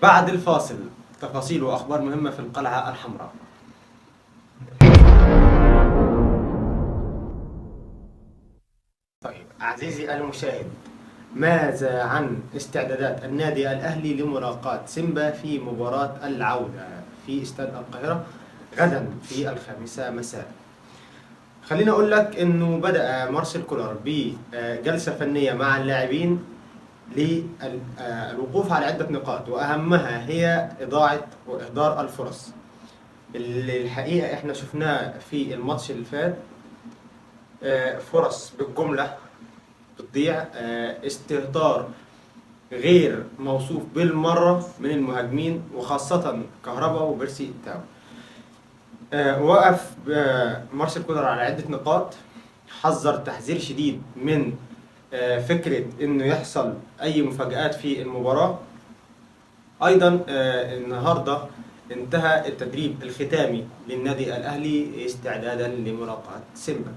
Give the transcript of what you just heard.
بعد الفاصل تفاصيل وأخبار مهمة في القلعة الحمراء. طيب عزيزي المشاهد، ماذا عن استعدادات النادي الأهلي لملاقاة سيمبا في مباراة العودة في استاد القاهرة غدا في 5 مساء؟ خليني أقول لك إنه بدأ مارسيل كولر بجلسة فنية مع اللاعبين للوقوف على عدة نقاط، وأهمها هي إضاعة وإهدار الفرص اللي الحقيقة إحنا شفناها في الماتش اللي فات. فرص بالجملة بتضيع، استهتار غير موصوف بالمرة من المهاجمين وخاصة كهربا وبيرسي تاو. وقف مارسيل كولر على عدة نقاط، حذر تحذير شديد من فكرة إنه يحصل أي مفاجآت في المباراة. أيضا النهاردة انتهى التدريب الختامي للنادي الأهلي استعدادا لملاقاة سيمبا.